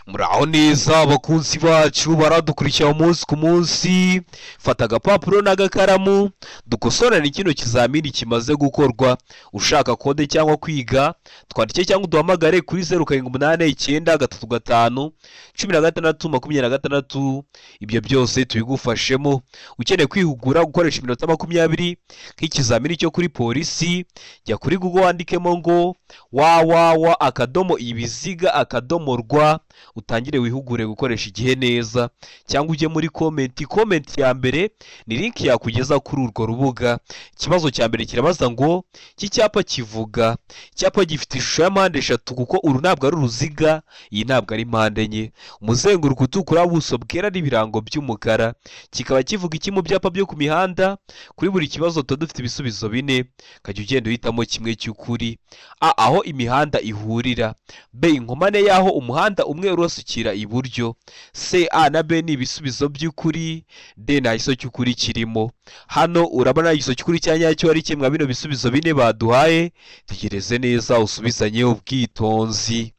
Muraho neza abakunzi bacu baradukurikira umunsi ku munsi. Fata agapapuro n'agakaramu dukosorane kino kizamini kimaze gukorwa. Ushaka kode cyangwa kwiga twandike cyangwa uduhamagare kuri 0789 35 16 26. Ibyo byose tubigufashemo. Ukeneye kwihugura gukoresha iminota 20 nk'ikizamini cyo kuri polisi, jya kuri Google wandikemo ngo www.ibiziga.rwa utangire wihugure gukoresha igihe neza, cyangwa ujye muri comment. Comment ya mbere ni link yakugeza kuri urwo rubuga. Ikibazo cya mbere kirabaza ngo iki cyapa kivuga. Icyapa gifite ishusho ya mpande eshatu, kuko uru ntabwo ari uruziga, iyi ntabwo ari mpande enye. Umuzenguruko utukura, ubuso bwera n'ibirango by'umukara. Kikaba kivuga iki mu byapa byo ku mihanda? Kuri buri kibazo tuba dufite ibisubizo bine, ukajya ugenda uhitamo kimwe cy'ukuri. A, aho imihanda ihurira. B, inkomane y'aho umuhanda umwe urasukira iburyo. C, A na B ni ibisubizo by'ukuri. D, nta gisubizo cy'ukuri kirimo. Hano urabona igisubizo cy'ukuri cya nyacyo ari kimwe bino bisubizo bine baduhaye. Tegereze neza usubizanye ubwitonzi.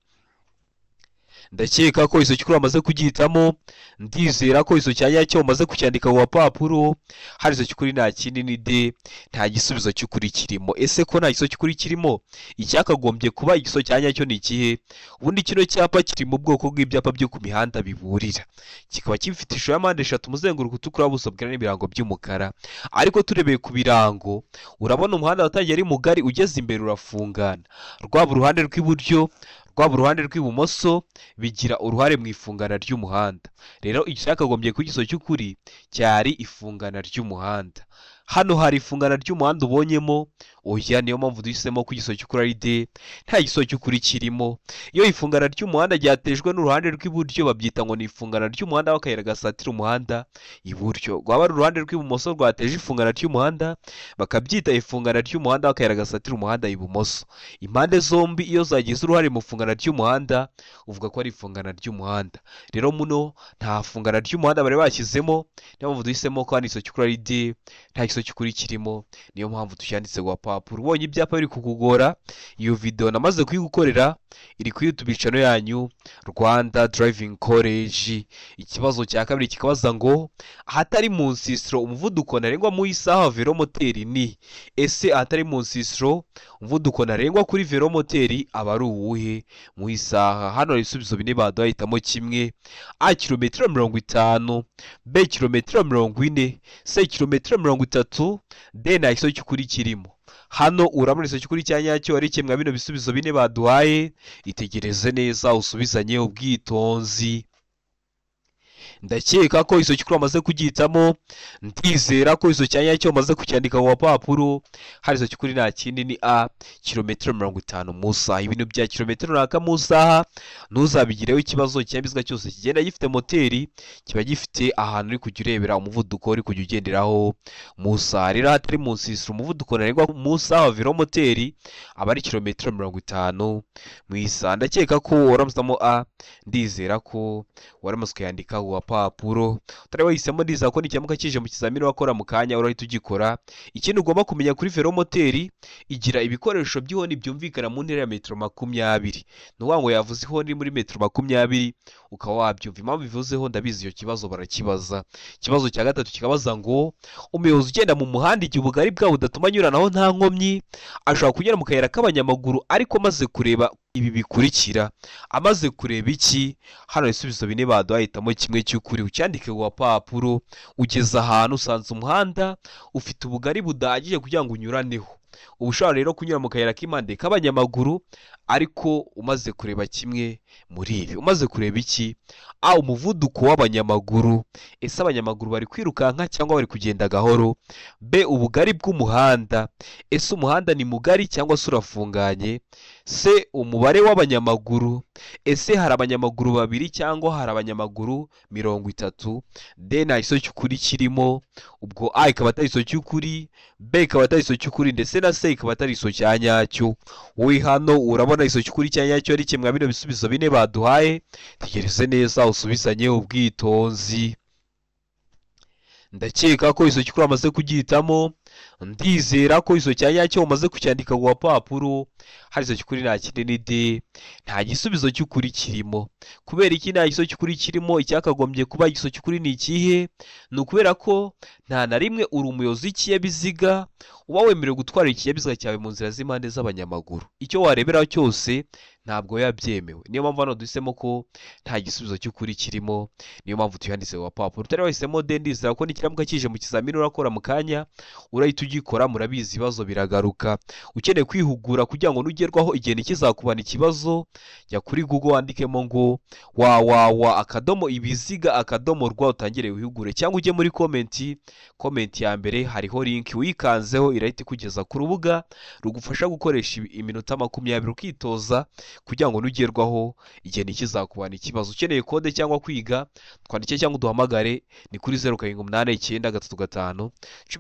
Ndakeka ko iso cy'ukuri wamaze kugihitamo, ndizera ko iso cya nyacyo umaze kucyandika ku gapapuro. Hari iso cy'ukuri nta kindi ni D, nta gisubizo cy'ukuri kirimo. Ese ko nta gisubizo cy'ukuri kirimo, icyakagombye kuba igisubizo cya nyacyo ni ikihe? Ubundi kino cyapa kiri mu bwoko bw'ibyapa byo ku mihanda biburira, kikaba gifite ishusho ya mpande eshatu, umuzenguruko utukura, ubuso bwera n'ibirango by'umukara. Ariko turebeye ku birango, urabona umuhanda watangiye ari mugari, ugeze imbere urafungana. Rwaba uruhande rw'iburyo, rwaba uruhande rw'ibumoso, bigira uruhare mu ifungana ry'umuhanda. Rero icyakagombye kuba igisubizo cy'ukuri cyari ifungana ry'umuhanda. Hano hari ifungana ry'umuhanda ubonyemo? Oya, niyo mpamvu duhisemo ko igisubizo cy'ukuri ari D, nta gisubizo cy'ukuri kirimo. Iyo ifungana ry'umuhanda ryatejwe n'uruhande rw'iburyo babyita ngo ni ifungana ry'umuhanda w'akayira gasatira umuhanda iburyo. Rwaba ari uruhande rw'ibumoso rwateje ifungana ry'umuhanda, bakabyita ifungana ry'umuhanda w'akayira gasatira umuhanda ibumoso. Impande zombi iyo zagize uruhare mu ifungana ry'umuhanda, uvuga ko ari ifungana ry'umuhanda. Rero muno nta fungana ry'umuhanda bari bashyizemo, niyo mpamvu duhisemo ko hano igisubizo cy'ukuri ari D, nta gisubizo cy'ukuri kirimo. Niyo mpamvu tucyanditse ku gapapuro. Ubonye ibyapa biri kukugora, iyo video namaze kuyigukorera iri kuri YouTube channel yanyu Rwanda Driving College. Ikibazo cya kabiri kikabaza ngo ahatari mu nsisiro umuvuduko ntarengwa mu isaha velomoteri ni. Ese ahatari mu nsisiro umuvuduko ntarengwa kuri velomoteri aba ari uwuhe mu isaha? Hano hari ibisubizo bine baduhaye, hitamo kimwe. A, kilometero 50, B, kilometero 40, C, kilometero 30, D, nta gisubizo cy'ukuri kirimo. Hano urabona igisubizo cy'ukuri cya nyacyo ari kimwe bino bisubizo bine baduhaye. Itegereze neza usubizanye ubwitonzi. Ndakeka ko igisubizo cy'ukuri wamaze kugihitamo, ndizera ko igisubizo cya nyacyo umaze kucyandika ku gapapuro. Hari igisubizo cy'ukuri nta kindi ni A, kilometero 50 mu isaha. Ibintu bya kilometero runaka mu isaha ntuzabigireho ikibazo. Ikinyabiziga cyose kigenda gifite moteri kiba gifite ahantu uri kujya urebera umuvuduko uri kujya ugenderaho mu isaha. Rero hatari mu nsisiro umuvuduko ntarengwa mu isaha wa velomoteri aba ari kilometero 50 mu isaha. Ndakeka ko waramusamo A, ndizera ko waramaze kuyandika ku gapapuro. Utari wahisemo, ndizera ko nikiramuka kije mu kizamini wakora mu kanya urahita ugikora. Ikindi ugomba kumenya kuri velomoteri, igira ibikoresho by'ihoni byumvikana mu ntera ya metero 20. Ni ukuvuga ngo yavuze ihoni muri metero 20 ukaba wabyumva. Impamvu bivuzeho ndabizi, iyo kibazo barakibaza. Ikibazo cya gatatu kikabaza ngo umuyobozi ugenda mu muhanda igihe ubugari bwawo budatuma anyuranaho nta nkomyi, ashobora kunyura mu kayira k'abanyamaguru ariko amaze kureba ibi bikurikira. Amaze kureba iki? Hano ibisubizo bine baduhaye, hitamo kimwe cy'ukuri ucyandike ku gapapuro. Ugeze ahantu usanze umuhanda ufite ubugari budahagije kugira ngo unyuraneho, uba ushobora rero kunyura mu kayira k'impande k'abanyamaguru ariko umaze kureba kimwe muri ibi. Umaze kureba iki? A, umuvuduko w'abanyamaguru. Ese abanyamaguru bari kwirukanka cyangwa bari kugenda gahoro? B, ubugari bw'umuhanda. Ese umuhanda ni mugari cyangwa se urafunganye? C, umubare w'abanyamaguru. Ese hari abanyamaguru babiri cyangwa hari abanyamaguru 30? D, nta gisubizo cy'ukuri kirimo. Ubwo A ikaba atari igisubizo cy'ukuri, B ikaba atari igisubizo cy'ukuri, ndetse na C ikaba atari igisubizo cya nyacyo. Wowe hano urabona igisubizo cy'ukuri cya nyacyo ari kimwe bino bisubizo bine baduhaye. Tegereze neza usubizanye ubwitonzi. Ndakeka ko igisubizo cy'ukuri wamaze kugihitamo, Ndizera ko iso cya nyacyo umaze kucyandika ku gapapuro. Hari iso cy'ukuri nta kindi ni D, nta gisubizo cy'ukuri kirimo. Kubera iki nta gisubizo cy'ukuri kirimo? Icyakagombye kuba igisubizo cy'ukuri ni ikihe? Ni ukubera ko nta na rimwe uri umuyobozi w'ikinyabiziga uba wemerewe gutwara ikinyabiziga cyawe mu nzira z'impande z'abanyamaguru. Icyo wareberaho cyose ntabwo biba byemewe. Niyo mpamvu hano duhisemo ko nta gisubizo cy'ukuri kirimo, niyo mpamvu tuyanditse ku gapapuro. Utari wahisemo D, ndizera ko nikiramuka kije mu kizamini urakora mu kanya urahita ugikora. Murabizi ibibazo biragaruka. Ukeneye kwihugura kugira ngo nugerwaho igihe ntikizakubana ikibazo, jya kuri Google wandikemo ngo www akadomo ibiziga akadomo rwa utangire wihugure, cyangwa ujye muri comment, comment ya mbere hariho link, uyikanzeho irahita ikugeza ku rubuga rugufasha gukoresha iminota 20 ukitoza kugira ngo nugerwaho igihe ntikizakubana ikibazo. Ukeneye kode cyangwa kwiga, twandike cyangwa uduhamagare, ni kuri 0 7 8 9 3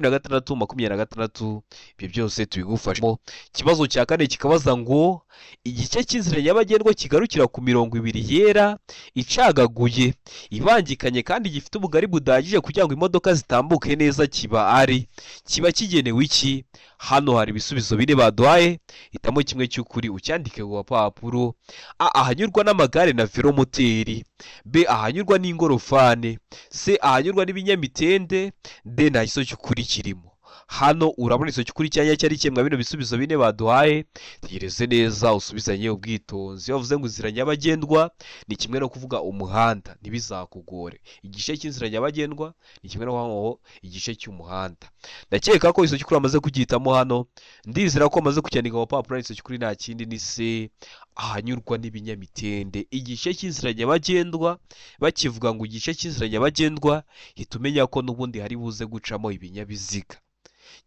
5 16 26. Ibyo byose tubigufashamo. Ikibazo cya kane kikabaza ngo igice cy'inzira nyabagendwa kigarukira ku mirongo ibiri yera icagaguye ibangikanye kandi gifite ubugari budahagije kugira ngo imodoka zitambuke neza kiba ari kiba kigenewe iki? Hano hari ibisubizo bine baduhaye, hitamo kimwe cy'ukuri ucyandike ku gapapuro. A, ahanyurwa n'amagare na velomoteri. B, ahanyurwa n'ingorofani. C, ahanyurwa n'ibinyamitende. D, nta gisubizo cy'ukuri kirimo. Hano urabona igisubizo cy'ukuri cyanya cyari kimwe bino bisubizo bine baduhaye. Tegereze neza usubizanye ubwitonzi. Iyo bavuze ngo inzira nyabagendwa ni kimwe no kuvuga umuhanda, ntibizakugore. Igice cy'inzira nyabagendwa ni kimwe no kuvuga ngo igice cy'umuhanda. Ndakeka ko igisubizo cy'ukuri amaze kugihitamo hano. Ndizera ko amaze kucyandika ku gapapuro. Igisubizo cy'ukuri nta kindi ni C, ahanyurwa n'ibinyamitende. Igice cy'inzira nyabagendwa, bakivuga ngo igice cy'inzira nyabagendwa, hita umenya ko n'ubundi hari buze gucamo ibinyabiziga.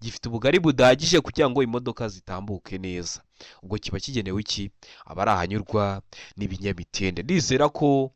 Gifite ubugari budahagije kugira ngo imodoka zitambuke neza. Ubwo kiba kigenewe iki? Aba ari ahanyurwa n'ibinyamitende. Ndizera ko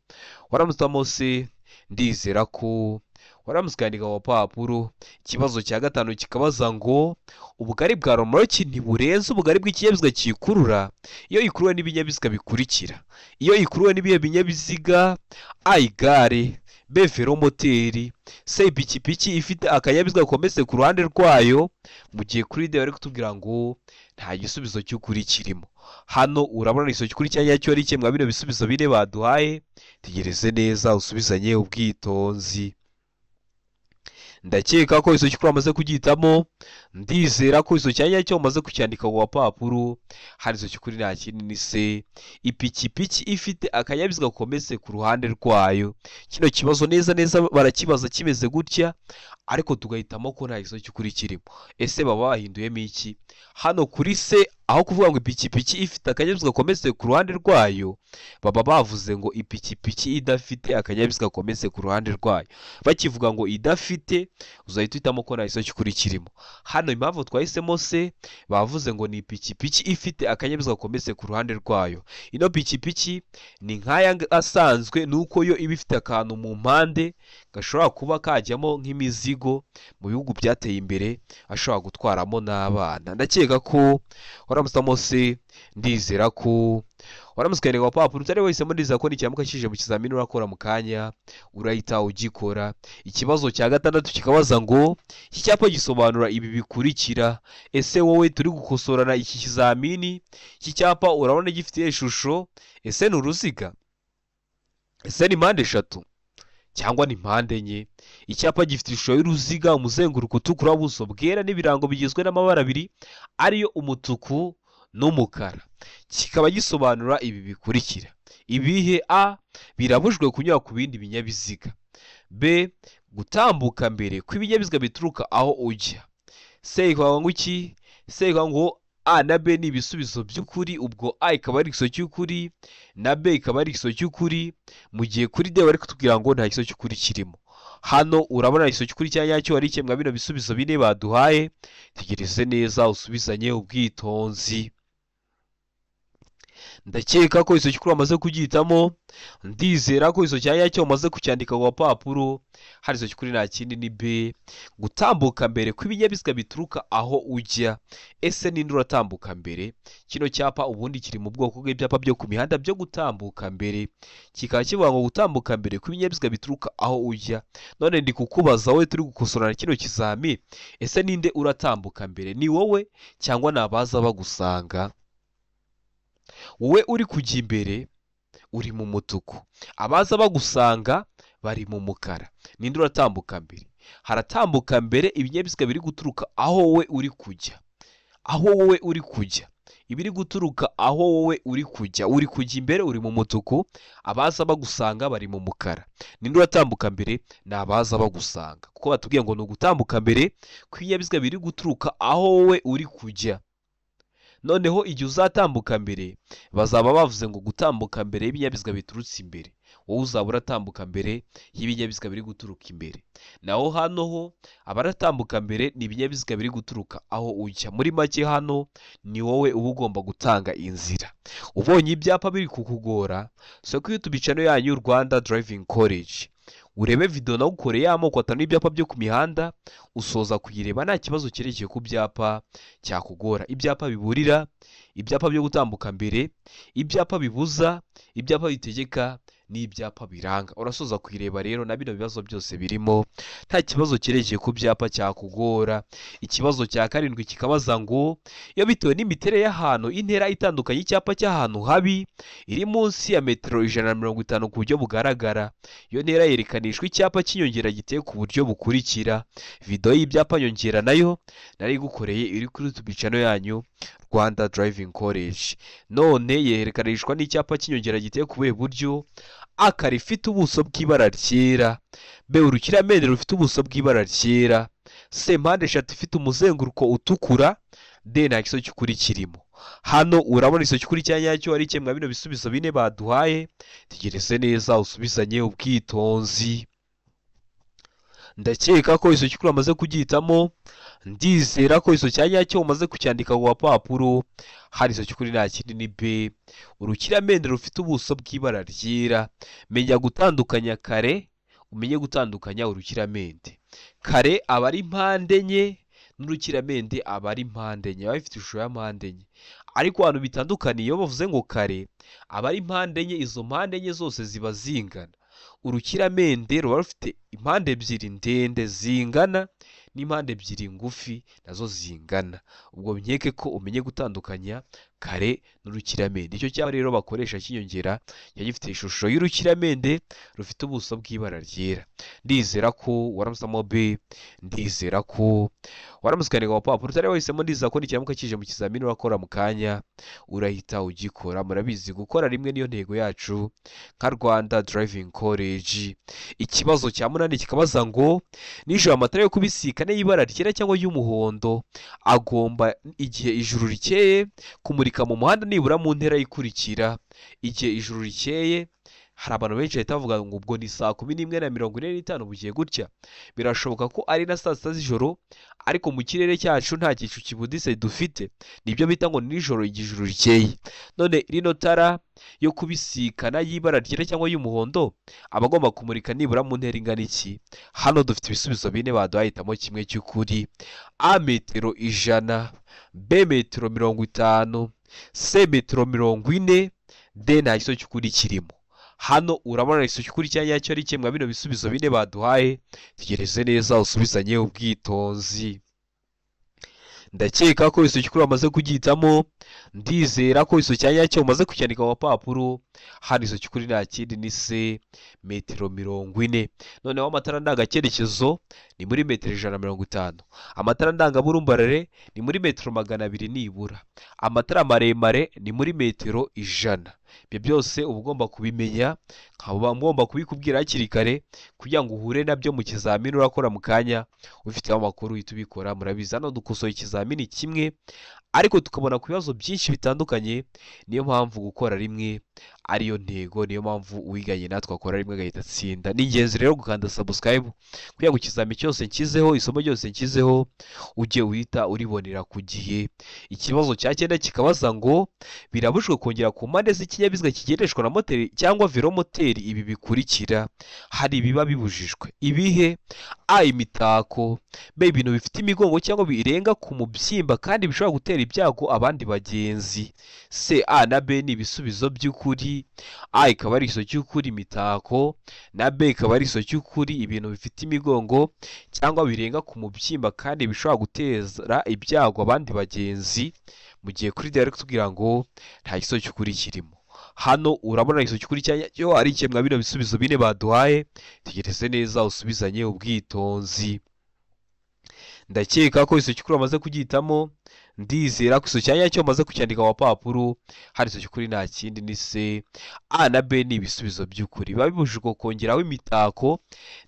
waramutse se, ndizera ko waramutse ukandika ku gapapuro. Ikibazo cya gatanu kikabaza ngo ubugari bwa romoroki ntiburenze ubugari bw'ikinyabiziga kiyikurura iyo ikuruwe n'ibinyabiziga bikurikira. Iyo ikuruwe n'ibihe binyabiziga? A, igare. B, velomoteri. C, ipikipiki ifite akanyabiziga gakometse ku ruhande rwayo. Mu gihe kuri D bari kutubwira ngo nta gisubizo cy'ukuri kirimo. Hano urabona igisubizo cy'ukuri cyanya cyo ari kimwe bino bisubizo bine baduhaye. Tegereze neza usubizanye ubwitonzi. Ndakeka ko igisubizo cy'ukuri wamaze kugihitamo. Ndizera ko igisubizo cya nyacyo umaze kucyandika ku gapapuro. Hari igisubizo cy'ukuri nta kindi ni C, ipikipiki ifite akanyabiziga gakometse ku ruhande rwayo. Kino kibazo neza neza barakibaza kimeze gutya, ariko tugahitamo ko nta gisubizo cy'ukuri kirimo. Ese baba bahinduyemo iki? Hano kuri C, aho kuvuga ngo ipikipiki ifite akanyabiziga gakometse ku ruhande rwayo, baba bavuze ngo ipikipiki idafite akanyabiziga gakometse ku ruhande rwayo. Bakivuga ngo idafite, uzahita uhitamo ko nta gisubizo cy'ukuri kirimo. Hano impamvu twahisemo C, bavuze ngo ni ipikipiki ifite akanyabiziga gakometse ku ruhande rwayo. Ino pikipiki ni nk'aya asanzwe, nuko yo iba ifite akantu mu mpande gashobora kuba kajyamo nk'imizigo. Mu bihugu byateye imbere ashobora gutwaramo n'abana. Ndakeka ko waramutse se, ndizera ko waramutse ukandika ku gapapuro. Utari wahisemo, ndizera ko nikiramuka kije mu kizamini urakora mu kanya urahita ugikora. Ikibazo cya gatandatu kikabaza ngo iki cyapa gisobanura ibi bikurikira. Ese wowe turi gukosorana iki kizamini, iki cyapa urabona gifite ishusho? Ese ni uruziga? Ese ni mpande eshatu cyangwa ni mpande enye? Icyapa gifite ishusho y'uruziga, umuzenguruko utukura, ubuso bwera n'ibirango bigizwe n'amabara abiri ariyo umutuku n'umukara. Kikaba gisobanura ibi bikurikira. Ibihe? A, birabujijwe kunyura ku bindi binyabiziga. B, gutambuka mbere kw'ibinyabiziga bituruka aho ujya. C ikavuga ngo iki? C ikavuga ngo A na B ni ibisubizo by'ukuri, ubwo A ikaba ari igisubizo cy'ukuri na B ikaba ari igisubizo cy'ukuri, mu gihe kuri D bari kutubwira ngo nta gisubizo cy'ukuri kirimo. Hano urabona igisubizo cy'ukuri cya nyacyo ari kimwe bino bisubizo bine baduhaye. Tegereze neza usubizanye ubwitonzi. Ndakeka ko iso cy'ukuri wamaze kugihitamo, ndizera ko iso cya nyacyo wamaze kucyandika ku gapapuro. Hari iso cy'ukuri nta kindi ni B, gutambuka mbere kw'ibinyabiziga bituruka aho ujya. Ese ninde uratambuka mbere? Kino cyapa ubundi kiri mu bwoko bw'ibyapa byo ku mihanda byo gutambuka mbere, kikaba kivuga ngo gutambuka mbere kw'ibinyabiziga bituruka aho ujya. None ndi kukubaza wowe turi gukosorana kino kizami, ese ninde uratambuka mbere? Ni wowe cyangwa ni abaza bagusanga? Wowe uri kujya imbere uri mu mutuku, abaza bagusanga bari mu mukara. Ninde uratambuka mbere? Haratambuka mbere ibinyabiziga biri guturuka aho wowe uri kujya, aho wowe uri kujya, ibiri guturuka aho wowe uri kujya. Uri kujya imbere uri mu mutuku, abaza bagusanga bari mu mukara. Ninde uratambuka mbere? Ni abaza bagusanga, kuko batubwiye ngo ni ugutambuka mbere kw'ibinyabiziga biri guturuka aho wowe uri kujya. Noneho igihe uzatambuka mbere bazaba bavuze ngo gutambuka mbere y'ibinyabiziga biturutse imbere, wowe uzaba uratambuka mbere y'ibinyabiziga biri guturuka imbere. Naho hano ho abaratambuka mbere ni ibinyabiziga biri guturuka aho ujya. Muri make hano ni wowe uba ugomba gutanga inzira. Ubonye ibyapa biri kukugora, so kuri YouTube channel yanyu Rwanda Driving College urebe video nagukoreye y'amoko atanu y'ibyapa byo ku mihanda, usoza kuyireba nta kibazo cyerekeye ku byapa cyakugora. Ibyapa biburira, ibyapa byo gutambuka mbere, ibyapa bibuza, ibyapa bitegeka n'ibyapa biranga. Urasoza kuyireba rero na bino bibazo byose birimo nta kibazo cyerekeye ku byapa cyakugora. Ikibazo cya karindwi kikabaza ngo iyo bitewe n'imiterere y'ahantu, intera itandukanye y'icyapa cy'ahantu habi iri munsi ya metero 150 ku buryo bugaragara, iyo ntera yerekanishwa icyapa cy'inyongera giteye ku buryo bukurikira. Video y'ibyapa nyongera nayo nari gukoreye iri kuri YouTube channel yanyu Rwanda Driving College. None yerekanishwa n'icyapa cy'inyongera giteye ku buhe buryo? A kare ifite ubuso bw'ibara ryera, B urukiramende rufite ubuso bw'ibara ryera, C mpande eshatu ifite umuzenguruko utukura, D nta gisubizo cy'ukuri kirimo. Hano urabona igisubizo cy'ukuri cya nyacyo ari kimwe bino bisubizo bine baduhaye. Tegereze neza usubizanye ubwitonzi. Ndakeka ko igisubizo cy'ukuri wamaze kugihitamo, ndizera ko igisubizo cya nyacyo umaze kucyandika ku gapapuro. Hari igisubizo cy'ukuri nta kindi ni B, urukiramende rufite ubuso bw'ibara ryera. Menya gutandukanya kare, umenye gutandukanya urukiramende. Kare aba ari mpande enye n'urukiramende aba ari mpande enye, aba bifite ishusho ya mpande enye. Ariko ahantu bitandukaniye iyo bavuze ngo kare aba ari mpande enye, izo mpande enye zose ziba zingana. Urukiramende ruba rufite impande ebyiri ndende zingana n'impande ebyiri ngufi nazo zingana. Ubwo nkeke ko umenye gutandukanya kare n'urukiramende. Icyo cyapa rero bakoresha cy'inyongera kiba gifite ishusho y'urukiramende rufite ubuso bw'ibara ryera. Ndizera ko waramusamo B, ndizera ko waramutse ukandika ku gapapuro utari wahisemo, ndizera ko nikiramuka kije mu kizamini urakora mu kanya urahita ugikora. Murabizi gukora rimwe niyo ntego yacu nka Rwanda Driving College. Ikibazo cya munani kikabaza ngo nijoro amatara yo kubisikana y'ibara ryera cyangwa y'umuhondo agomba igihe ijuru rikeye kumurika mu muhanda nibura mu ntera ikurikira. Igihe ijuru rikeye, hari abantu benshi bahita bavuga ngo ubwo ni saa 11:45 bugiye gutya. Birashoboka ko ari na saa 6 z'ijoro, ariko mu kirere cyacu nta gicu kibuditse dufite, nibyo bita ngo nijoro igihe ijuru rikeye. None rino tara yo kubisikana y'ibara ryera cyangwa y'umuhondo aba agomba kumurika nibura mu ntera ingana iki? Hano dufite ibisubizo bine baduhaye, hitamo kimwe cy'ukuri. A metero 100, B metero 50, C metero 40, D nta gisubizo cy'ukuri kirimo. Hano urabona igisubizo cy'ukuri cya nyacyo ari kimwe bino bisubizo bine baduhaye. Tegereze neza usubizanye ubwitonzi. Ndakeka ko igisubizo cy'ukuri wamaze kugihitamo, ndizera ko igisubizo cya nyacyo umaze kucyandika ku gapapuro. Hano igisubizo cy'ukuri nta kindi ni C metero 40. Noneho amatara ndangacyerekezo ni muri metero 150, amatara ndangaburumbarare ni muri metero 200 nibura, amatara maremare ni muri metero 100. Ibyo byose uba ugomba kubimenya, nkaba ngomba kubikubwira hakiri kare kugira ngo uhure nabyo mu kizamini urakora mu kanya ufiteho amakuru uhita ubikora. Murabizi hano dukosoye ikizamini kimwe ariko tukabona ku bibazo byinshi bitandukanye, niyo mpamvu gukora rimwe ariyo ntego. Niyo mpamvu uwiganye natwe akora rimwe agahita atsinda. Ni ingenzi rero gukanda subscribe kugira ngo ikizami cyose nshyizeho, isomo ryose nshyizeho, ujye uhita uribonera ku gihe. Ikibazo cya 9 kikabaza ngo birabujijwe kongera ku mpande z'ikinyabiziga kigendeshwa na moteri cyangwa velomoteri ibi bikurikira. Hari ibiba bibujijwe ibihe? A, imitako. B, ibintu bifite imigongo cyangwa birenga ku mubyimba kandi bishobora gutera ibyago abandi bagenzi. C, A na B ni ibisubizo by'ukuri. A ikaba ari igisubizo cy'ukuri imitako, na B ikaba ari igisubizo cy'ukuri ibintu bifite imigongo cyangwa birenga ku mubyimba kandi bishobora guteza ibyago abandi bagenzi. Mu gihe kuri D bari kutubwira ngo nta gisubizo cy'ukuri kirimo. Hano urabona igisubizo cy'ukuri cyo ari ikemwa bino bisubizo bine baduhaye. Tegereze neza usubizanye ubwitonzi. Ndakeka ko igisubizo cy'ukuri wamaze kugihitamo. Ndizera ko igisubizo cya nyacyo wamaze kucyandika ku mapapuro. Hari igisubizo cy'ukuri nta kindi ni C. A na B ni ibisubizo by'ukuri. Biba bibujijwe kongeraho imitako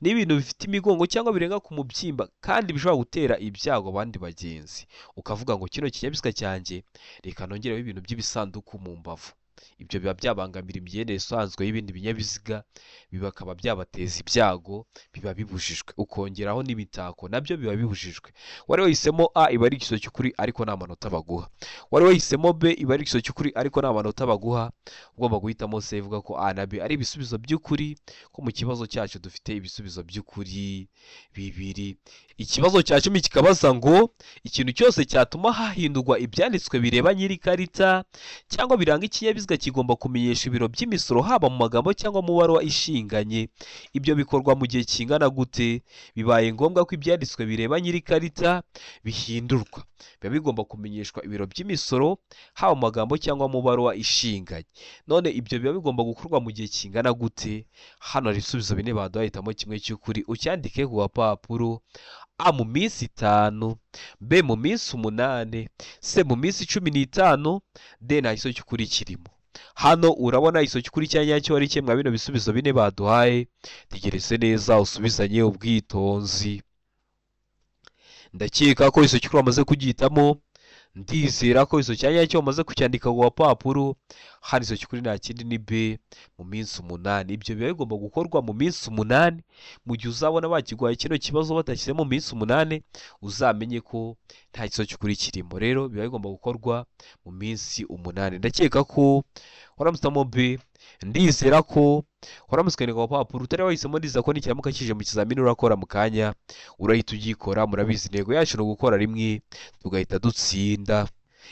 n'ibintu bifite imigongo cyangwa birenga ku mubyimba kandi bishobora gutera ibyago abandi bagenzi. Ukavuga ngo kino kinyabiziga cyanjye reka nongereho ibintu by'ibisanduku mu mbavu. Ibyo biba byabangamira imigendere isanzwe y'ibindi binyabiziga, bikaba byabateza ibyago, biba bibujijwe. Ukongeraho n'imitako nabyo biba bibujijwe. Wari wahisemo A iba ari igisubizo cy'ukuri ariko nta manota baguha. Wari wahisemo B iba ari igisubizo cy'ukuri ariko nta manota baguha. Ugomba guhitamo C ivuga ko A na B ari ibisubizo by'ukuri, ko mu kibazo cyacu dufite ibisubizo by'ukuri bibiri. Ikibazo cya 10 kikabaza ngo ikintu cyose cyatuma hahindurwa ibyanditswe bireba nyir'ikarita cyangwa biranga ikinyabiziga kigomba kumenyesha ibiro by'imisoro haba mu magambo cyangwa mu baruwa ishinganye. Ibyo bikorwa mu gihe kingana gute? Bibaye ngombwa ko ibyanditswe bireba nyir'ikarita bihindurwa, biba bigomba kumenyeshwa ibiro by'imisoro haba mu magambo cyangwa mu baruwa ishinganye. None ibyo biba bigomba gukorwa mu gihe kingana gute? Hano hari ibisubizo bine baduhaye, hitamo kimwe cy'ukuri ucyandike ku gapapuro. A mu minsi 5, B mu minsi 8, C mu minsi 15, D nta gisubizo cy'ukuri kirimo. Hano urabona igisubizo cy'ukuri cya nyacyo ari kimwe bino bisubizo bine baduhaye. Tegereze neza usubizanye ubwitonzi. Ndakeka ko igisubizo cy'ukuri wamaze kugihitamo. Ndizera ko igisubizo cya nyacyo wamaze kucyandika ku gapapuro. Hano igisubizo cy'ukuri nta kindi ni B mu minsi 8. Ibyo biba bigomba gukorwa mu minsi 8. Mu gihe uzabona bakiguhaye kino kibazo batashyizemo mu minsi 8, uzamenye ko nta gisubizo cy'ukuri kirimo. Rero biba bigomba gukorwa mu minsi 8. Ndakeka ko waramusamo B. Ndizera ko waramutse ukandika ku gapapuro utari wahisemo. Ndizera ko nikiramuka kije mu kizamini urakora mu kanya urahita ugikora. Murabizi intego yacu ni ugukora rimwe tugahita dutsinda.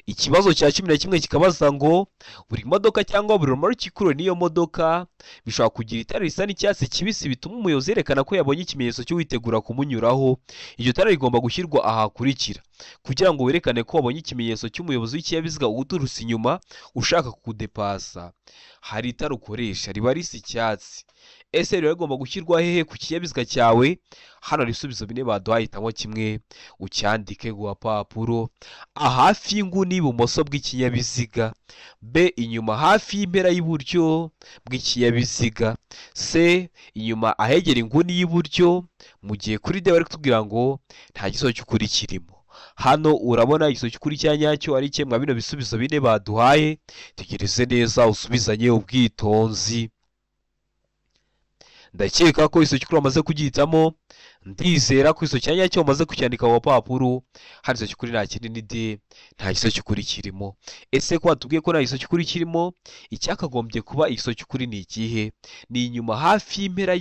Ikibazo cya 11 kikabaza ngo buri modoka cyangwa buri rumuri ikuruwe n'iyo modoka bishobora kugira itara risa n'icyatsi kibisi bituma umuyobozi yerekana ko yabonye ikimenyetso cy'uwitegura kumunyuraho. Iryo tara rigomba gushyirwa ahakurikira kugira ngo werekane ko wabonye ikimenyetso cy'umuyobozi w'ikinyabiziga uturutse inyuma ushaka kukudepasa. Hari itara ukoresha riba risa icyatsi. Ese riba rigomba gushyirwa hehe ku kinyabiziga cyawe? Hano hari ibisubizo bine baduhaye, hitamo kimwe ucyandike ku gapapuro. A hafi y'inguni y'ibumoso bw'ikinyabiziga, B inyuma hafi y'impera y'iburyo bw'ikinyabiziga, C inyuma ahegera inguni y'iburyo. Mu gihe kuri D bari kutubwira ngo nta gisubizo cy'ukuri kirimo. Hano urabona igisubizo cy'ukuri cya nyacyo ari kimwe bino bisubizo bine baduhaye. Tegereze neza usubizanye ubwitonzi. Ndakeka ko igisubizo cy'ukuri wamaze kugihitamo. Ndizera ko igisubizo cya nyacyo wamaze kucyandika ku gapapuro. Hano igisubizo cy'ukuri nta kindi ni D, nta gisubizo cy'ukuri kirimo. Ese ko watubwiye ko nta gisubizo cy'ukuri kirimo, icyakagombye kuba igisubizo cy'ukuri ni ikihe? Ni inyuma hafi y'impera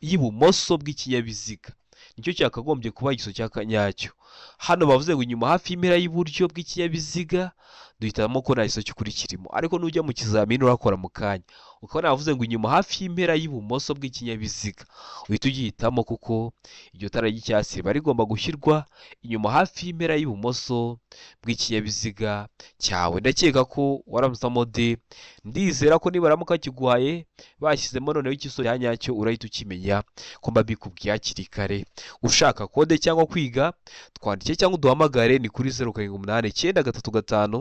y'ibumoso bw'ikinyabiziga, nicyo cyakagombye kuba igisubizo cya nyacyo. Hano bavuze ngo inyuma hafi y'impera y'iburyo bw'ikinyabiziga, duhitamo ko nta gisubizo cy'ukuri kirimo. Ariko nujya mu kizamini urakora mu kanya ukabona bavuze ngo inyuma hafi y'impera y'ibumoso bw'ikinyabiziga, uhita ugihitamo kuko iryo tara ry'icyatsi riba rigomba gushyirwa inyuma hafi y'impera y'ibumoso bw'ikinyabiziga cyawe. Ndakeka ko waramusamo D. Ndizera ko nibaramuka kiguhaye bashyizemo noneho igisubizo cya nyacyo urahita ukimenya ko mbabikubwiye hakiri kare. Ushaka kode cyangwa kwiga twandike cyangwa uduhamagare ni kuri 0 7 8 9 3 5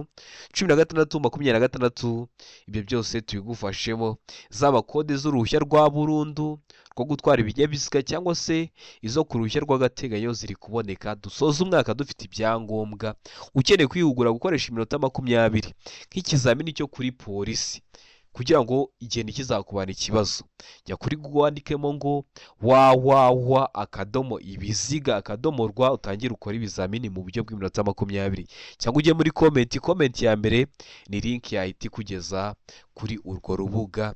16 26. Ibyo byose tubigufashemo, zaba kode z'uruhushya rwa burundu rwo gutwara ibinyabiziga cyangwa se izo ku ruhushya rw'agateganyo ziri kuboneka. Dusoza umwaka dufite ibyangombwa. Ukeneye kwihugura gukoresha iminota 20 nk'ikizamini cyo kuri polisi, kugira ngo igihe ntikizakubana ikibazo. Jya kuri Google wandikemo ngo www.ibiziga.rwa, utangire ukore ibizamini mu buryo bw'iminota 20, cyangwa ujye muri comment. Comment ya mbere ni link yahita ikugeza kuri urwo rubuga,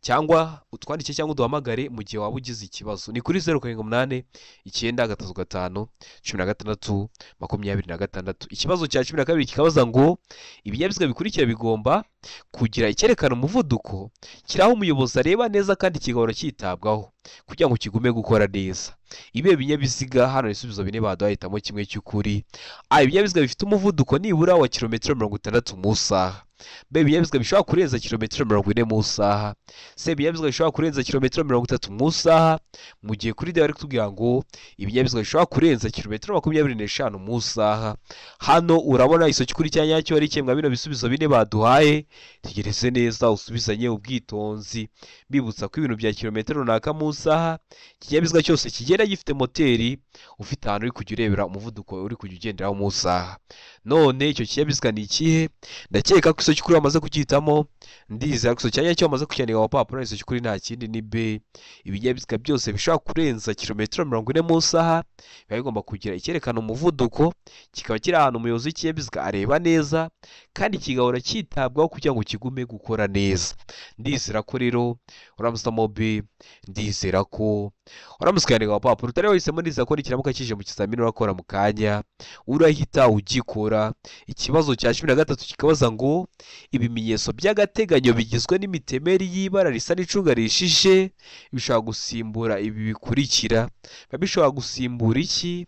cyangwa utwandike cyangwa uduhamagare mu gihe waba ugize ikibazo. Ni kuri 078 935 16 26. Ikibazo cya 12 kikabaza ngo ibinyabiziga bikurikira bigomba kugira icyerekana umuvuduko kiri aho umuyobozi areba neza kandi kigahora cyitabwaho kugira ngo kigume gukora neza. Ibihe binyabiziga? Hano ibisubizo bine baduhaye, hitamo kimwe cy'ukuri. A, ibinyabiziga bifite umuvuduko nibura wa kilometero 60 mu isaha. B, ibinyabiziga bishobora kurenza kilometero 40 mu isaha. C, ibinyabiziga bishobora kurenza kilometero 30 mu isaha. Mu gihe kuri D bari kutubwira ngo ibinyabiziga bishobora kurenza kilometero 25 mu isaha. Hano urabona iso cy'ukuri cya nyacyo ari kimwe bino bisubizo bine baduhaye. Tegereze neza usubizanye ubwitonzi, bibutsa ko ibintu bya kilometero runaka mu isaha, ikinyabiziga cyose kigenda gifite moteri, ufite ahantu uri kujya urebera umuvuduko uri kujya ugenderaho mu isaha. None icyo kinyabiziga ni ikihe? Ndakeka ko iso cy'ukuri wamaze kucyitamo, ndizera ko iso cya nyacyo wamaze kucyandika ku papuro. Iso cy'ukuri nta kindi ni B. Ibinyabiziga byose bishobora kurenza kilometero 40 mu isaha biba bigomba kugira icyerekana umuvuduko, kikaba kiri ahantu umuyobozi w'ikinyabiziga areba neza kandi kigahora cyitabwaho kugira ngo kigume gukora neza. Ndizera ko rero uramusamo B, ndizera ko uramutse ukandika ku papuro utari wahisemo, ndizera ko nikiramuka kije mu kizamini urakora mu kanya urahita ugikora. Ikibazo cya 13 kikabaza ngo ibimenyetso by'agateganyo bigizwe n'imitemeri y'ibara risa n'icunga rishije bishobora gusimbura ibi bikurikira. Biba bishobora gusimbura iki?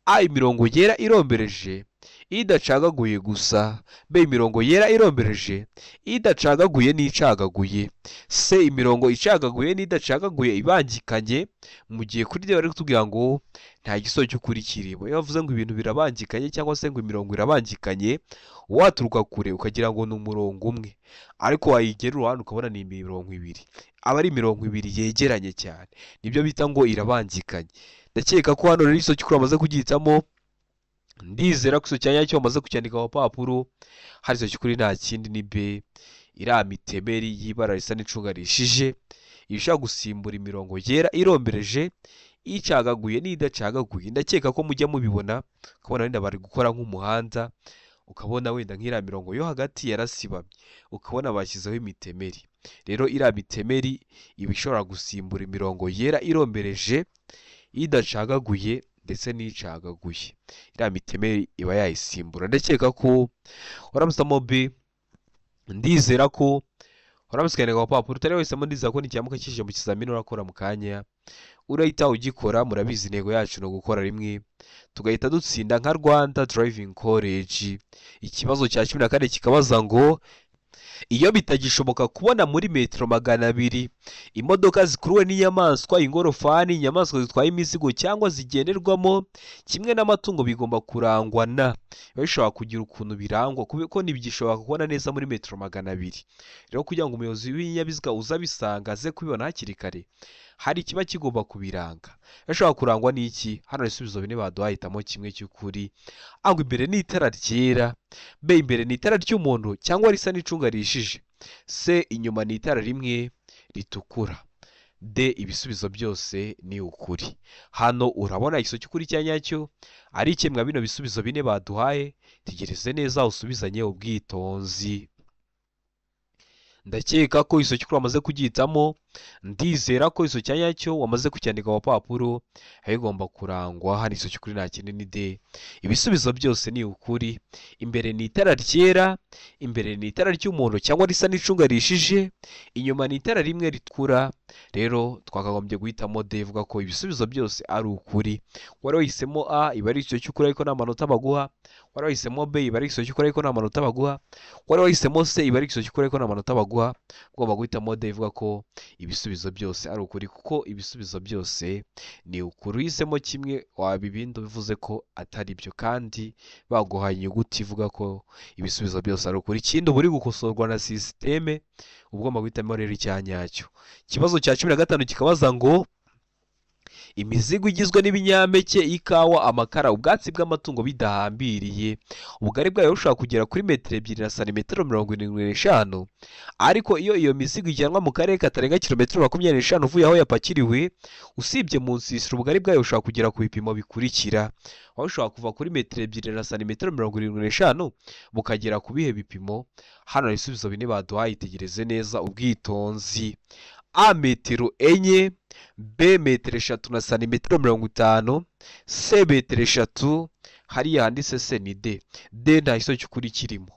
A, imirongo yera irombereje idacagaguye gusa. B, imirongo yera irombereje idacagaguye n'icagaguye. C, imirongo icagaguye n'idacagaguye ibangikanye. Mu gihe kuri D bari kutubwira ngo nta gisubizo cy'ukuri kirimo. Iyo bavuze ngo ibintu birabangikanye cyangwa se ngo imirongo irabangikanye, waturuka kure ukagira ngo ni umurongo umwe, ariko wayigera uruhande ukabona ni imirongo ibiri, aba ari imirongo ibiri yegeranye cyane, nibyo bita ngo irabangikanye. Ndakeka ko hano rero igisozo cy'ukuri wamaze kugihitamo, ndizera ko igisozo cya nyacyo wamaze kucyandika ku papuro. Hari igisozo cy'ukuri nta kindi ni B, iriya mitemeri y'ibara risa n'icunga rishije ibishobora gusimbura imirongo yera irombereje icagaguye n'idacagaguye. Ndakeka ko mujya mubibona, ukabona wenda bari gukora nk'umuhanda, ukabona wenda nk'iriya mirongo yo hagati yarasibamye, ukabona bashyizeho imitemeri. Rero iriya mitemeri iba ishobora gusimbura imirongo yera irombereje idacagaguye ndetse n'icagaguye. Iriya mitemeri iba yayisimbura. Ndakeka ko uramusamo B, ndizera ko uramutse ukandika ku papuro utari wahisemo, ndizera ko nikiramuka kije mu kizamini urakora mu kanya urahita ugikora. Murabizi intego yacu ni ugukora rimwe tugahita dutsinda nka Rwanda Driving College. Ikibazo cya 14 kikabaza ngo iyo bitagishoboka kubona muri metero 200 imodoka zikuruwe n'inyamaswa, ingorofani, inyamaswa zitwaye imizigo cyangwa zigenderwamo kimwe n'amatungo bigomba kurangwa na. Biba bishobora kugira ukuntu birangwa kuko ntibigishoboka kubona neza muri metero 200. Rero kugira ngo umuyobozi w'ibinyabiziga uzabisanga aze kubibona hakiri kare, hari ikiba kigomba kubiranga. Bishobora kurangwa n'iki? Hano ibisubizo bine baduhaye, hitamo kimwe cy'ukuri. A, ngo imbere ni itara ryera. B, imbere ni itara ry'umuhondo cyangwa risa n'icunga rishije. C, inyuma ni itara rimwe ritukura. D, ibisubizo byose ni ukuri. Hano urabona igisubizo cy'ukuri cya nyacyo ari ikemwa bino bisubizo bine baduhaye. Tegereze neza usubizanye ubwitonzi. Ndakeka ko igisozo cy'ukuri wamaze kugihitamo, ndizera ko igisozo cya nyacyo wamaze kucyandika ku papuro. Bigomba kurangwa hano igisozo cy'ukuri nta kindi ni D. Ibisubizo byose ni ukuri. Imbere ni itara ryera, imbere ni itara ry'umuhondo cyangwa risa n'icunga rishije, inyuma ni itara rimwe ritukura. Rero twakagombye guhitamo D, ivuga ko ibisubizo byose ari ukuri. Wari wahisemo A, iba ari igisubizo cy'ukuri ariko nta manota baguha. Wari wahisemo B, iba ari igisubizo cy'ukuri ariko nta manota baguha. Wari wahisemo C, iba ari igisubizo cy'ukuri ariko nta manota baguha. Ugomba guhitamo D, ivuga ko ibisubizo byose ari ukuri, kuko ibisubizo byose ni ukuri. Uhisemo kimwe waba ibindi bivuze ko atari byo, kandi baguhaye inyuguti ivuga ko ibisubizo byose ari ukuri. Ikindi uba uri gukosorwa na sisiteme, uba ugomba guhitamo rero icya nyacyo. Ikibazo cya 15 kikabaza ngo Imizigo igizwe n'ibinyampeke, ikawa, amakara, ubwatsi bw'amatungo bidahambiriye. Ubugari bwayo bushobora kugera kuri metero 2 na santimetero 75, ariko iyo iyo mizigo ijyanwa mu karere katarenga kilometero 25 uvuye aho yapakiriwe, usibye mu nsisiro, ubugari bwayo bushobora kugera ku bipimo bikurikira. Aho ushobora kuva kuri metero 2 na santimetero 75 bukagera ku bihe bipimo. Hano hari ibisubizo bine baduhaye, itegereze neza ubwitonzi. A metero 4, B metero 3 na santimetero 50, C metero 3, hariya handitse C ni D. D nta gisubizo cy'ukuri kirimo.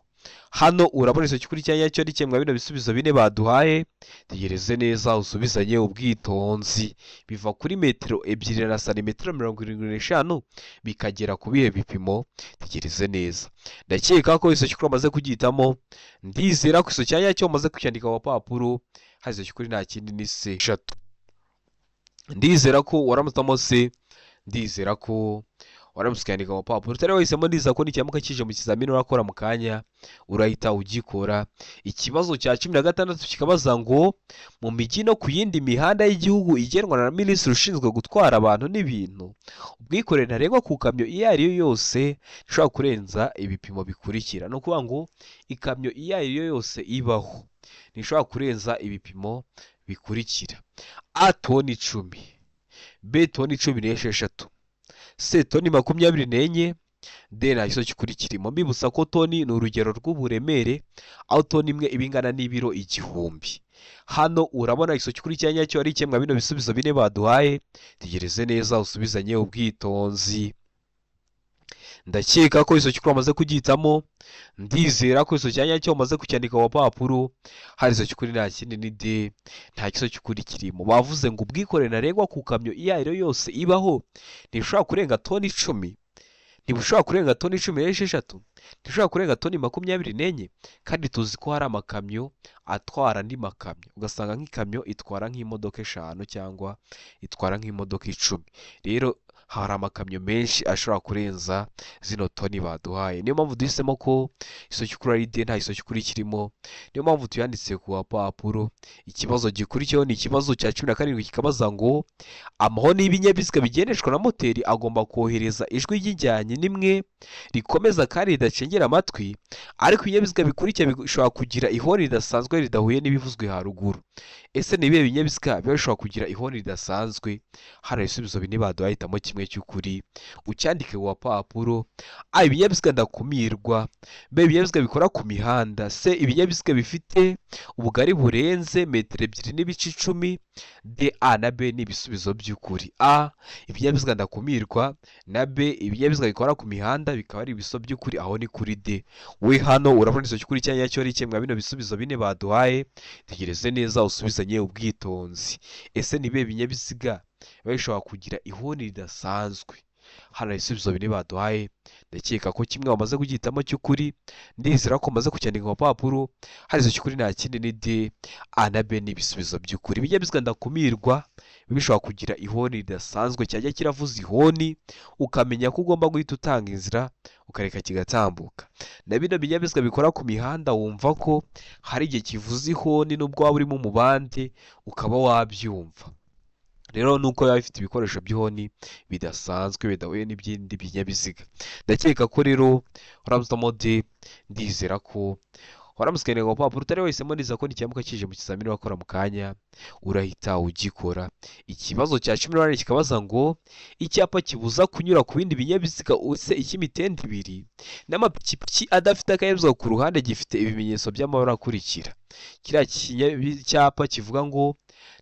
Hano urabona igisubizo cy'ukuri cya nyacyo ari kimwe bino bisubizo bine baduhaye. Tegereze neza usubizanye ubwitonzi. Biva kuri metero 2 na santimetero 75 bikagera ku bihe bipimo. Tegereze neza. Ndakeka ko igisubizo cy'ukuri umaze kugihitamo. Ndizera ko igisubizo cya nyacyo umaze kucyandika ku papuro. Hari igisubizo cy'ukuri nta kindi ni C 3. Ndizera ko waramutamo C. Ndizera ko waramutse ukandika mu papuro utari wahisemo. Ndizera ko nikiramuka kije mu kizamini urakora mu kanya urahita ugikora. Ikibazo cya 16 kikabaza ngo mu mijyi no ku yindi mihanda y'igihugu igenwa na minisitiri ushinzwe gutwara abantu n'ibintu, ubwikorere ntarengwa ku kamyo iyo ari yo yose ishobora kurenza ibipimo bikurikira. Ni ukuvuga ngo ikamyo iyo ari yo yose ibaho ntishobora kurenza ibipimo bikurikira. A toni 10, B toni 16, C toni 24, D nta gisubizo cy'ukuri kirimo. Mbibutsa ko toni ni urugero rw'uburemere, aho toni imwe iba ingana n'ibiro 1000. Hano urabona igisubizo cy'ukuri cya nyacyo ari kimwe bino bisubizo bine baduhaye. Tegereze neza usubizanye ubwitonzi. Ndakeka ko igisubizo cy'ukuri umaze kugihitamo. Ndizera ko igisubizo cya nyacyo umaze kucyandika ku papuro. Hari igisubizo cy'ukuri nta kindi ni D, nta gisubizo cy'ukuri kirimo. Bavuze ngo ubwikorere ntarengwa ku kamyo iyo ari yo yose ibaho ntishobora kurenga toni 10, ntibushobora kurenga toni 16, ntishobora kurenga toni 24. Kandi tuzi ko hari amakamyo atwara andi makamyo, ugasanga nk'ikamyo itwara nk'imodoka 5 cyangwa itwara nk'imodoka 10. Rero hari amakamyo menshi ashobora kurenza zino toni baduhaye. Niyo mpamvu duhisemo ko igisubizo cy'ukuri ari D, nta gisubizo cy'ukuri kirimo. Niyo mpamvu tuyanditse ku papuro. Ikibazo gikurikiyeho ni ikibazo cya 17 kikabaza ngo amahoni y'ibinyabiziga bigendeshwa na moteri agomba kohereza ijwi ry'injyanye n'imwe rikomeza kandi ridacengera amatwi, ariko ibinyabiziga bikurikira bishobora kugira ihoni ridasanzwe ridahuye n'ibivuzwe haruguru. Ese ni ibihe binyabiziga biba bishobora kugira ihoni ridasanzwe? Hano ibisubizo bine baduhaye, hitamo kimwe cy'ukuri ucyandike ku papuro. A ibinyabiziga ndakumirwa, B ibinyabiziga bikora ku mihanda, C ibinyabiziga bifite ubugari burenze metero 2.10, D A na B ni ibisubizo by'ukuri. A ibinyabiziga ndakumirwa na B ibinyabiziga bikora ku mihanda bikaba ari ibisubizo by'ukuri, aho ni kuri D. We hano urabona igisubizo cy'ukuri cya nyacyo ari kimwe bino bisubizo bine baduhaye. Tegereze neza usubizanye ubwitonzi. Ese ni ibihe binyabiziga biba bishobora kugira ihoni ridasanzwe? Hano ibisubizo bine baduhaye. Ndakeka ko kimwe wamaze kugihitamo cy'ukuri. Ndizera ko umaze kucyandika ku papuro. Hari igisubizo cy'ukuri nta kindi ni D, A na B ni ibisubizo by'ukuri. Ibinyabiziga ndakumirwa bishobora kugira ihoni ridasanzwe, cyajya kiravuza ihoni ukamenya ko ugomba guhita utanga inzira ukareka kigatambuka. Na bino binyabiziga bikora ku mihanda wumva ko hari igihe kivuza ihoni nubwo waba urimo umubande ukaba wabyumva. Rero nuko yaba ifite ibikoresho by'ihoni bidasanzwe bidahuye n'ibindi binyabiziga. Ndakeka ko rero waramutse D, ndizera ko waramutse ukandika ku papuro utari wahisemo. Ndizera ko nikiramuka kije mu kizamini wakora mu kanya urahita ugikora. Ikibazo cya 18 kikabaza ngo icyapa kibuza kunyura ku bindi binyabiziga uretse icy'imitende 2 n'amapikipiki adafite akanyabiziga ku ruhande gifite ibimenyetso by'amabara akurikira. Kiriya cyapa kivuga ngo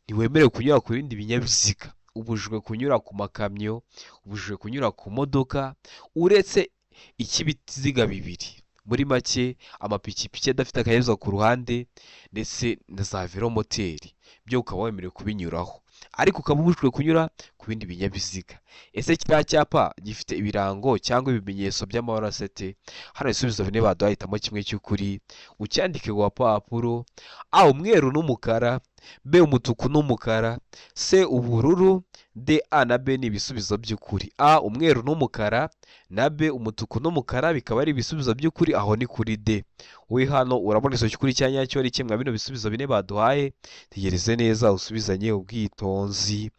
ntiwemerewe kunyura ku bindi binyabiziga, ubujijwe kunyura ku makamyo, ubujijwe kunyura ku modoka uretse icy'ibiziga 2. Muri make amapikipiki adafite akanyabiziga ku ruhande ndetse na za velomoteri byo ukaba wemerewe kubinyuraho, ariko ukaba ubujijwe kunyura ku bindi binyabiziga. Ese kiriya cyapa gifite ibirango cyangwa ibimenyetso by'amabara asete? Hano ibisubizo bine baduhaye, hitamo kimwe cy'ukuri ucyandike ku papuro. A umweru n'umukara, B umutuku n'umukara, C ubururu, D A na B ni ibisubizo by'ukuri. A umweru n'umukara na B umutuku n'umukara bikaba ari ibisubizo by'ukuri, aho ni kuri D. We hano urabona igisubizo cy'ukuri cya nyacyo ari kimwe bino bisubizo bine baduhaye. Tegereze neza usubizanye ubwitonzi.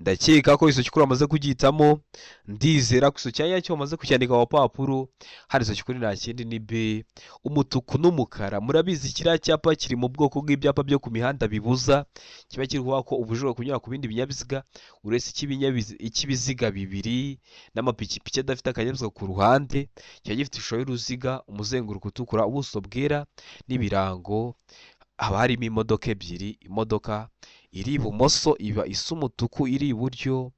Ndakeka ko iso cy'ukuri wamaze kugihitamo, ndizera ko iso cya nyacyo wamaze kucyandika ku papuro. Hano iso cy'ukuri nta kindi ni B, umutuku n'umukara. Murabizi kiriya cyapa kiri mu bwoko bw'ibyapa byo ku mihanda bibuza, kiba kiri kuvuga ko ubujura kunyura ku bindi binyabiziga uretse icy'ibiziga bibiri n'amapikipiki adafite akanyabiziga ku ruhande. Kiba gifite ishusho y'uruziga, umuzenguruko utukura, ubuso bwera n'ibirango. Haba harimo imodoka ebyiri, imodoka iri ibumoso iba isa umutuku, iri iburyo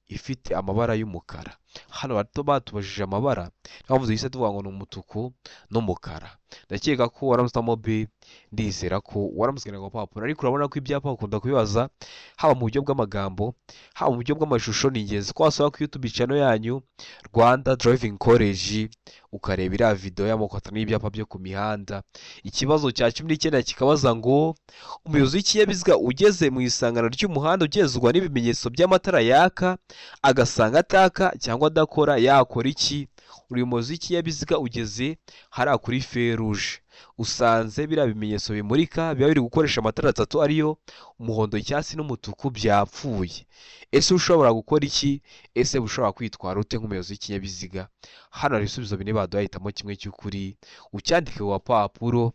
ifite amabara y'umukara. Hano batubajije amabara, niyo mpamvu duhise tuvuga ngo ni umutuku n'umukara. Ndakeka ko waramutse B, ndizera ko waramutse ku papuro. Ariko urabona ko ibyapa bakunda kubibaza haba mu buryo bw'amagambo, haba mu buryo bw'amashusho. Ni ingenzi ko wasura ku YouTube channel yanyu Rwanda Driving College ukareba iriya video y'amoko atanu y'ibyapa byo ku mihanda. Ikibazo cya 19 kikabaza ngo umuyobozi w'ikinyabiziga ugeze mu isangano ry'umuhanda ugenzurwa n'ibimenyetso by'amatara yaka agasanga ataka cyangwa adakora yakora iki? Uri umuyobozi w'ikinyabiziga ugeze hariya kuri feruje, usanze biriya bimenyetso bimurika biba biri gukoresha amatara atatu ariyo umuhondo, icyatsi n'umutuku byapfuye. Ese ushobora gukora iki? Ese ushobora kwitwara ute nk'umuyobozi w'ikinyabiziga? Hano hari ibisubizo bine baduhaye, hitamo kimwe cy'ukuri ucyandike ku papuro.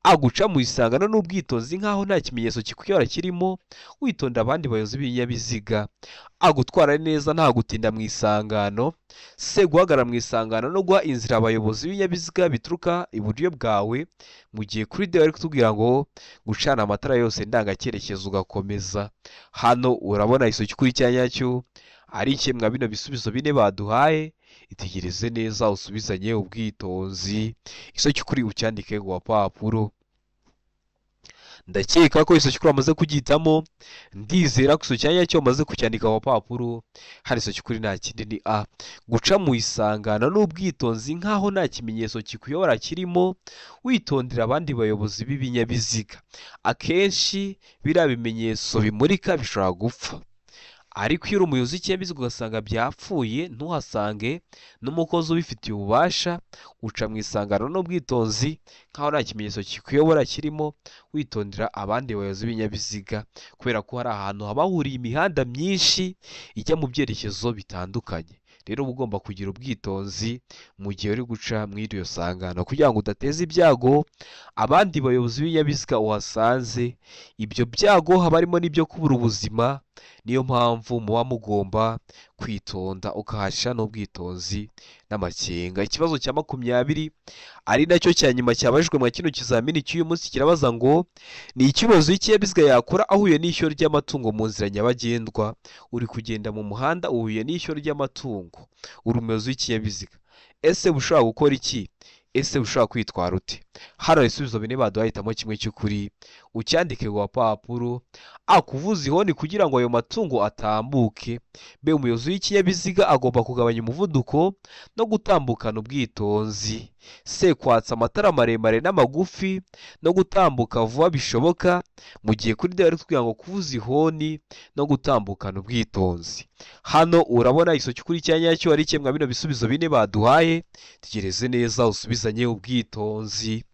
Aguca mu isangano n'ubwitonzi nk'aho nta kimenyetso kikuyobora kirimo, witonda abandi bayobozi b'ibinyabiziga. Agutwara neza nta gutinda mu isangano. Se guhagarara mu isangano no guha inzira abayobozi b'ibinyabiziga bituruka iburyo bwawe, mu gihe kuri D bari kutubwira ngo gucana amatara yose ndangacyerekezo ugakomeza. Hano urabona iso cy'ukuri cya nyacyo ari ikemwa bino bisubizo bine baduhaye. Itegereze neza usubizanye ubwitonzi, iso cy'ukuri ucyandike ku papuro. Ndakeka ko iso cy'ukuri wamaze kugihitamo, ndizera ko iso cya nyacyo wamaze kucyandika ku papuro. Hano iso cy'ukuri nta kindi ni A, guca mu isangano n'ubwitonzi nk'aho nta kimenyetso kikuyobora kirimo, witondera abandi bayobozi b'ibinyabiziga. Akenshi biriya bimenyetso bimurika bishobora gupfa, ariko iyo uri umuyobozi w'ikinyabiziga ugasanga byapfuye ntuhasange n'umukozi ubifitiye ububasha, uca mu isangano n'ubwitonzi nk'aho nta kimenyetso kikuyobora kirimo, witondera abandi bayobozi b'ibinyabiziga, kubera ko hari ahantu haba hahuriye imihanda myinshi ijya mu byerekezo bitandukanye. Rero uba ugomba kugira ubwitonzi mu gihe uri guca muri iryo sangano kugira ngo udateza ibyago abandi bayobozi b'ibinyabiziga uhasanze. Ibyo byago haba harimo n'ibyo kubura ubuzima, niyo mpamvu muba mugomba kwitonda ukahasha n'ubwitonzi n'amakenga. Ikibazo cya 20 ari nacyo cya nyuma cyabajijwe mu kino kizamini cy'uyu munsi kirabaza ngo ni ikibazo w'ikinyabiziga yakora ahuye n'ishyo ry'amatungo mu nzira nyabagendwa. Uri kugenda mu muhanda uhuye n'ishyo ry'amatungo, uri umuyobozi w'ikinyabiziga, ese ushobora gukora iki? Ese ushobora kwitwara ute? Hano ibisubizo bine baduhaye, hitamo kimwe cy'ukuri ucyandike ku papuro. Akuvuza ihoni kugira ngo ayo matungo atambuke. B, umuyobozi w'ikinyabiziga agomba kugabanya umuvuduko no gutambukana ubwitonzi. C, kwatsa amatara maremare n'amagufi no gutambuka vuba bishoboka, mu gihe kuri D bari kutubwira ngo kuvuza ihoni no gutambukana ubwitonzi. Hano urabona iso cy'ukuri cya nyacyo ari kimwe bino bisubizo bine baduhaye. Tegereze neza usubizanye ubwitonzi.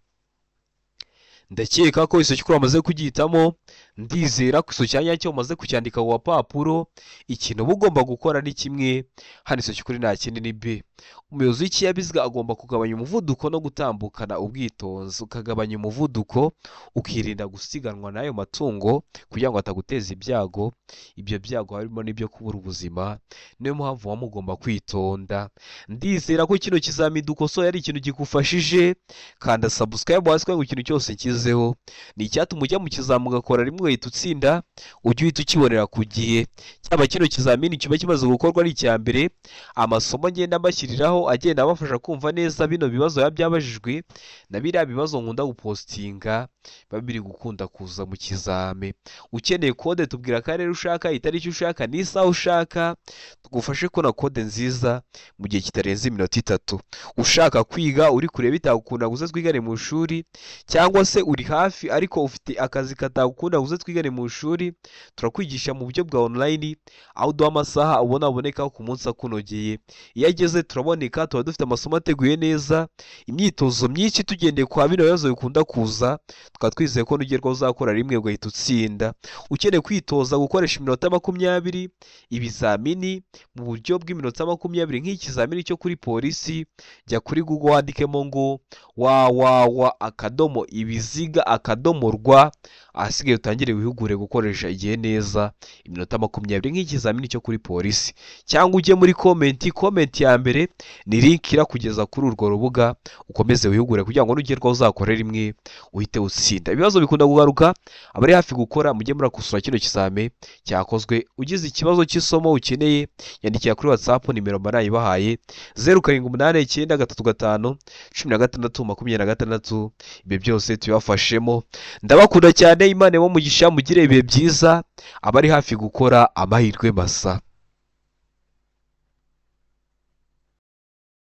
Ndakeka ko iso cy'ukuri wamaze kugihitamo, ndizera ko iso cya nyacyo umaze kucyandika ku papuro. Ikintu uba ugomba gukora ni kimwe, hano iso cy'ukuri nta kindi ni B. Umuyobozi w'ikinyabiziga agomba kugabanya umuvuduko no gutambukana ubwitonzi. Ukagabanya umuvuduko ukirinda gusiganwa n'ayo matungo kugira ngo ataguteza ibyago. Ibyo byago harimo n'ibyo kubura ubuzima, niyo mpamvu muba mugomba kwitonda. Ndizera ko kino kizamini dukosoye ari ikintu gikufashije. Kanda subscribe hasi kugira ngo ikintu cyose nshyizeho ni icyatuma ujya mu kizami ugakora rimwe ugahita utsinda, ujye uhita ukibonera ku gihe. Cyaba kino kizamini kiba kimaze gukorwa ari icya mbere, amasomo ngenda mbashyiriraho agenda abafasha kumva neza bino bibazo biba byabajijwe na biriya bibazo nkunda gupostinga biba biri gukunda kuza mu kizame. Ukeneye kode tubwira akarere ushaka, itariki ushaka n'isaha ushaka, tugufashe kubona kode nziza mu gihe kitarenze iminota 3. Ushaka kwiga uri kureba bitagukunda ngo uze twigane mu ishuri, cyangwa se uri hafi ariko ufite akazi katagukunda ngo uze uze twigane mu ishuri, turakwigisha mu buryo bwa online, aho uduha amasaha ubona aboneka ku munsi akunogeye. Iyo ageze turaboneka, tuba dufite amasomo ateguye neza, imyitozo myinshi tugendeye kwa bino bibazo bikunda kuza, tukaba twizeye ko nugerwaho uzakora rimwe ugahita utsinda. Ukeneye kwitoza gukoresha iminota 20, ibizamini mu buryo bw'iminota 20 nk'ikizamini cyo kuri polisi, jya kuri Google wandikemo ngo www.ibiziga.rwa, ahasigaye utangire wihugure gukoresha igihe neza iminota 20 nk'ikizamini cyo kuri polisi, cyangwa ujye muri comment, comment ya mbere ni link irakugeza kuri urwo rubuga, ukomeze wihugure kugira ngo nugerwaho uzakore rimwe uhite utsinda. Ibibazo bikunda kugaruka, abari hafi gukora mujye murakosora kino kizame cyakozwe. Ugize ikibazo cy'isomo ukeneye yandikira kuri WhatsApp, nimero mba nayibahaye 0789 35 16 26. Ibyo byose tubibafashemo. Ndabakunda cyane, Imana ibahe umugisha, mugire ibihe byiza, abari hafi gukora amahirwe masa.